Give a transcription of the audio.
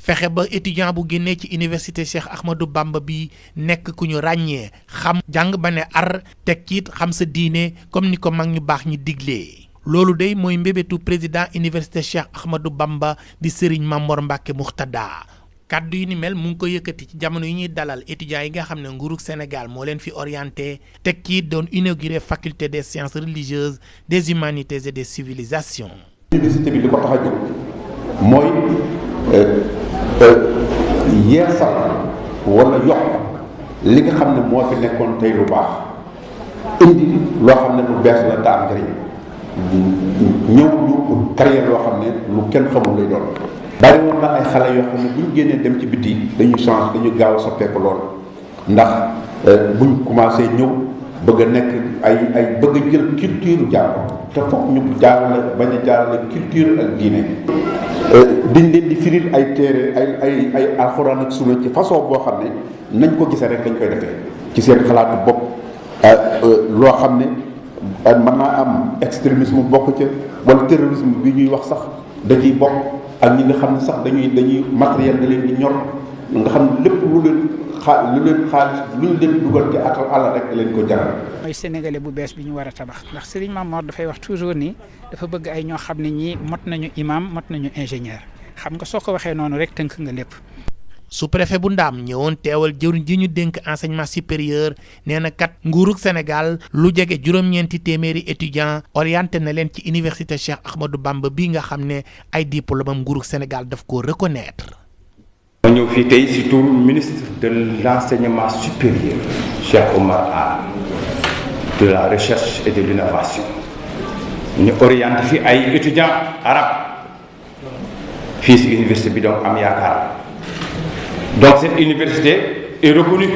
fexe ba étudiant bu génnee ci université Cheikh Ahmadou Bamba bi nekk ku ñu ràññee xam jàng ba ne ar teg ci it xam sa diine comme ni ko mag ñu baax ñi diglee. loolu day mooy mbébétu président université Cheikh Ahmadou Bamba di Serigne Mamor Mbacke Muxtada. kaddu yi ni mel mu ngi ko yëkkati ci jamono yi ñuy dalal étudiants yi nga xam ne nguurug Sénégal moo leen fi orienté teg ci doon inauguré faculté des sciences religieuses des humanités et des civilisations. université bi li ko tax a jóg mooy yeesal wala yokk li nga xam ne moo fi nekkoon tey lu baax indi loo xam ne lu bees la te am njëriñ ñëw ñu carrière loo xam ne lu kenn xamul lay doon. bari woon na ay xale yoo xam ne bu ñu génnee dem ci biti dañuy change dañu gaaw a soppeeku lool ndax buñ commencé ñëw bëgg a nekk ay bëgg a jël culture jàmm te foog ñu jaarale bañ a jaarale culture ak diine. diñ leen di firil ay téere ay alxuraan ak sunna ci façon boo xam ne nañ ko gisee rek dañ koy defee ci seen xalaatu bopp loo xam ne mën naa am extrémisme bokk ca wala terrorisme bi ñuy wax sax da ciy bokk. ak ñi nga xam ne sax dañuy matériel da leen di ñor nga xam ne lépp lu leen xaalis lu ñu leen dugal ci atal àll rek leen ko jaral. mooy sénégalais bu bees bi ñu war a tabax ndax Serigne Mamor dafay wax toujours ni dafa bëgg ay ñoo xam ne ñii mot nañu imam mot nañu ingénieur xam nga soo ko waxee noonu rek tënk nga lépp. sous-préfet bu Ndaam ñëwoon teewal jëwriñ ji ñu dénk enseignement supérieur nee na kat nguurug Sénégal lu jege juróom-ñeenti téeméeri étudiants orienté na leen ci université Cheikh Ahmadou Bamba bii nga xam ne ay diplôme am nguurug Sénégal daf ko reconnaître. ma ñëw fii tey si turu ministre de l'enseignement supérieur Cheikh Oumar Anne de la recherche et de l'innovation ñu orienté fi ay étudiants arabes fii si université bi donc am yaakaar. Donc cette université est reconnue